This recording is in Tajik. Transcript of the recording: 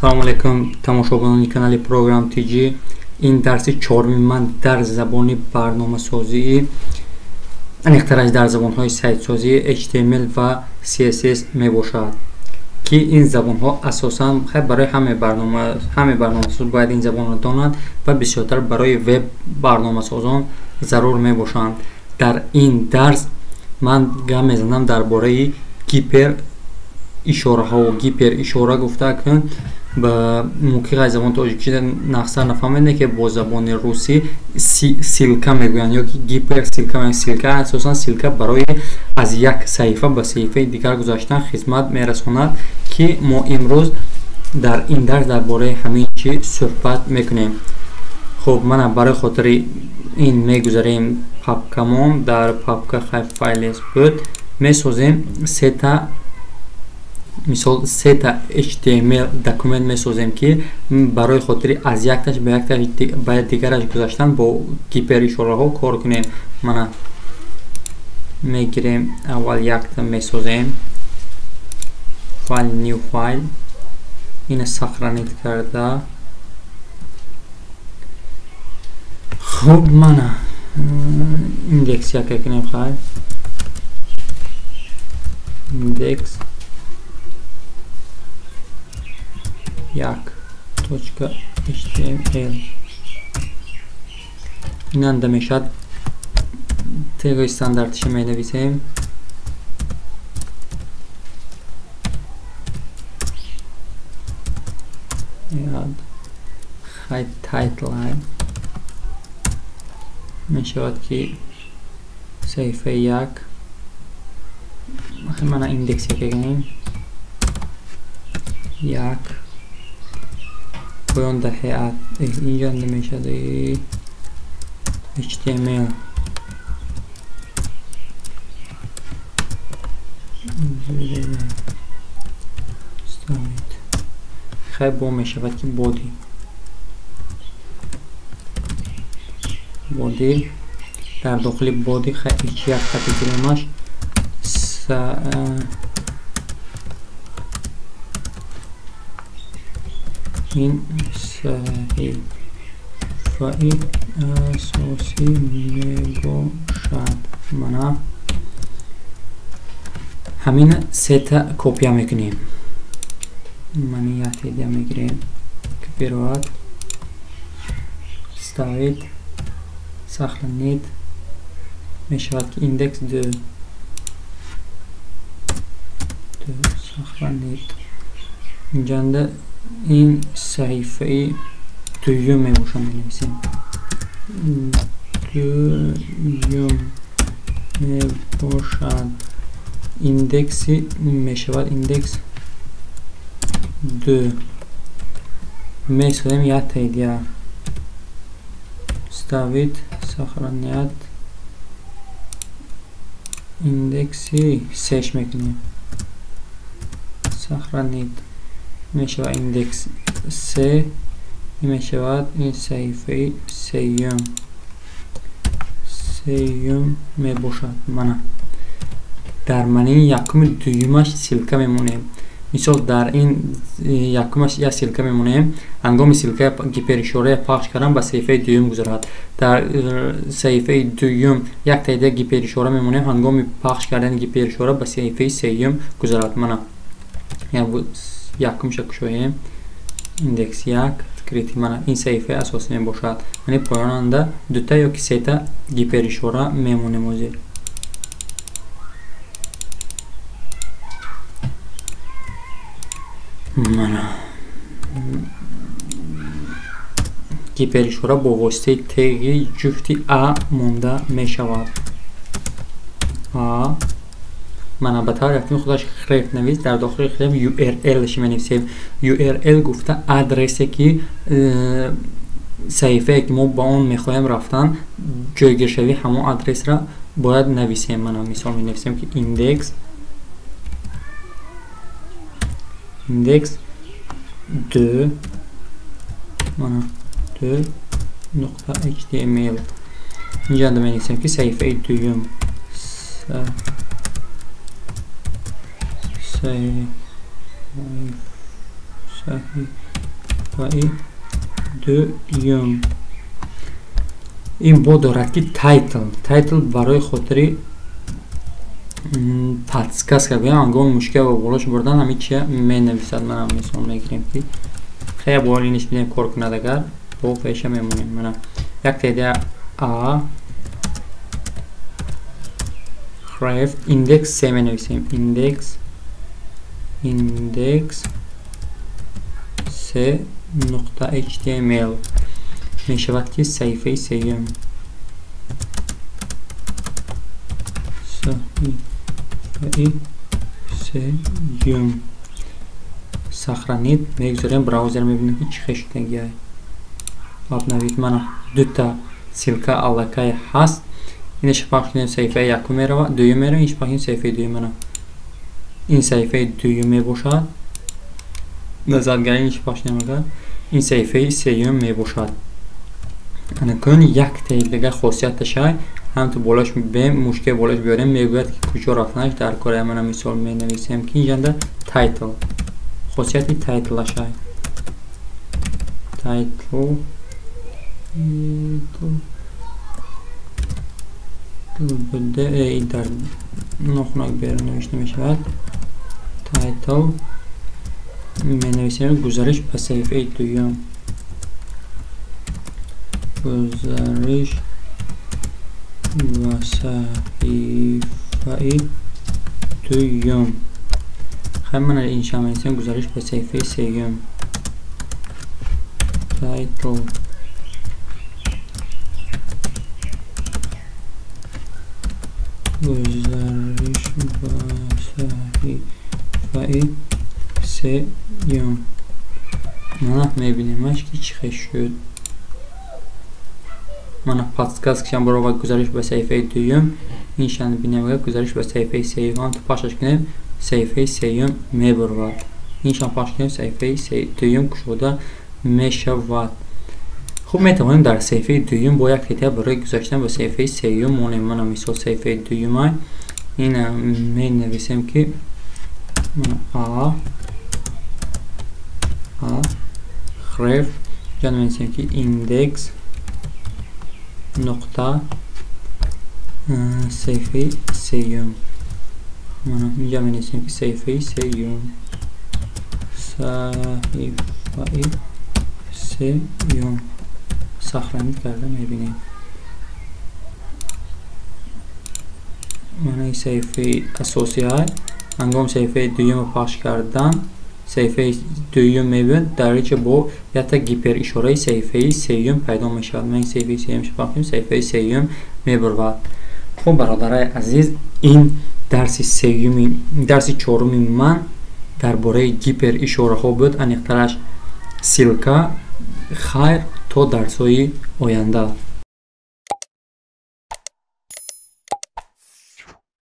Салом алейкум, тамошобинони канали Program TG. Ин дарси чоруми ман дар забони барномасозии, аниқтараш дар забонҳои сайтсозии HTML ва CSS мебошад, ки ин забонҳо асосан барои ҳамаи барномасоз бояд ин забонро донанд ва бисёртар барои веб барномасозон зарур мебошанд. Дар ин дарс ман гап мезанам дар бораи гипер ишораҳо. Гипер ишора гуфта кун ба мумкин ғайр забони тоҷикӣ нақсар нафаҳмед, ки бо забони русӣ ссылка мегӯянд ё ки гиперссылка мегӯянд. Ссылка асосан ссылка барои аз як саҳифа ба саҳифаи дигар гузаштан хизмат мерасонад, ки мо имрӯз дар ин дарс дар бораи ҳамин чиз суҳбат мекунем. Хуб, мана барои хотири ин мегузарем папкамон. Дар папка хай файлес буд, месозем сета, мисол сета HTML документ месозем, ки барои хотири аз якташ ба якташ ба дигараш гузаштан бо гиперишораҳо кор кунем. Мана мегирем, аввал якта месозем, файл new файл, ина сохранить карда. Хуб, мана индекс яка кунем, хай индекс 1.html. Инанда мешавад теги стандартиша менависем. Хай title мешавад ки саҳифаи як, мана индекс яка кунем, як поён даҳеат инҷо мешавад HTML. Хай бо мешавад ки body, body дар дохили body хай h1 хати гиремаш, ин саҳифаи асосӣ мебошад. Мана ҳамина сета копия мекунем. Мани як идея мегирем, копировать, вставить, сохранить. Мешавад ки индекс 2, сохранить. Инҷанда ин саҳифаи дуюм мебошад, менависем дуюм мебошад. Индекси мешавад индекс 2. Месозем якта идея, вставить, сохранять, индекси сеш мекунем, сохранить. Мешавад индекс се, мешавад ин саҳифаи сеюм, сеюм мебошад. Мана дар мании якуми дуюмаш ссылка мемонем. Мисол дар ин якумаш як ссылка мемонем, ҳангоми ссылка гиперишораи пахш кардан ба саҳифаи дуюм гузарад. Дар саҳифаи дуюм як таида гиперишора мемонем, ҳангоми пахш кардани гиперишора ба саҳифаи сеюм гузарад. Мана якумша кушоем, индекс 1 открытый. Мана ин саҳифаи асосӣ мебошад. Яъне поёнанда дута ё ки сета гиперишора мемонем. Ҳозир мана гиперишора бо воситаи теги ҷуфти а монда мешавад. А мана ба таври якуми худаш href навис, дар дохили href URL-ш менависем. URL гуфта адресе ки саҳифае ки мо ба он мехоҳем рафтан, ҷойгиршавии ҳамон адресра бояд нависем. Мана мисол менависем ки индекс 2, мана 2.html. Инҷа менависем ки саҳифаи дуюм, Саҳифаи дуюм. Ин бо дорад ки title. Title барои хотири подсказка гӯям, ҳангоми мушкил ва болош бурдан ҳамин чия менависад. Манам мисол мегирем ки хеле бор иниш бидем кор кунад, агар бо пеша мемонем. Мана як теъдоди a href индекс се менависем. Индекс се нуқта html мешавад ки саҳифаи сеюм. Саҳифаи сеюм. Сохранить мегузорем, браузер мебинем ки чӣ хел шудагиай. Обновить. Мана дута ссылка аллакай ҳаст. Инаш пахш кунем, саҳифаи якум мерава, дуюм мерава, инш пахш кунем, саҳифаи дуюм. Мана ин саҳифаи дуюм мебошад. Назаргари инш пахш кунем, агар ин саҳифаи сеюм мебошад. Анакун яктаи дига хосияташай ҳамту болош бем, мушкил болош биёрем, мегӯяд ки куҷо рафтанаш дар кора. Мана мисол менависем ки инҷанда title, хосияти title ашай. Title буде дар нохунак берун навишта мешавад. Title менависем гузариш ба саҳифаи дуюм. Гузариш ба саҳифаи дуюм. Хай, мана инша менависем гузариш ба саҳифаи сеюм. Title гузариш ба саҳифаи сеюм. Мана мебинемаш ки чӣ хел шуд. Мана подсказкашам баровард гузариш ба саҳифаи дуюм. Иншан бинем, агар гузариш ба саҳифаи сеюм ҳам пахшаш кунем, саҳифаи сеюм мебурвад. Иншан пахш кунем, саҳифаи дуюм кушода мешавад. Хуб, метавонем дар саҳифаи дуюм бо як хития барои гузаштан ба саҳифаи сеюм монем. Мана мисол саҳифаи дуюмай. Ина менависем ки а href ҷа менависем ки индекс нуқта саҳифаи сеюм. Мана инҷа менависем ки саҳифаи сеюм. Саҳифаи сеюм. Сохранить карда мебинем. Мана ин саҳифаи асосиай. Ҳангоми саҳифаи дуюмро пахш кардан, саҳифаи дуюм мебинад, дар инҷа бо якта гиперишораи саҳифаи сеюм пайдо мешавад. Ман ин саҳифаи сеюмро пахш кунем, саҳифаи сеюм мебурвад. Хуб, бародарои азиз, ин дарси сеюми, дарси чоруми ман дар бораи гиперишораҳо буд, аниқтараш ссылка. Хайр, то дарсҳои оянда.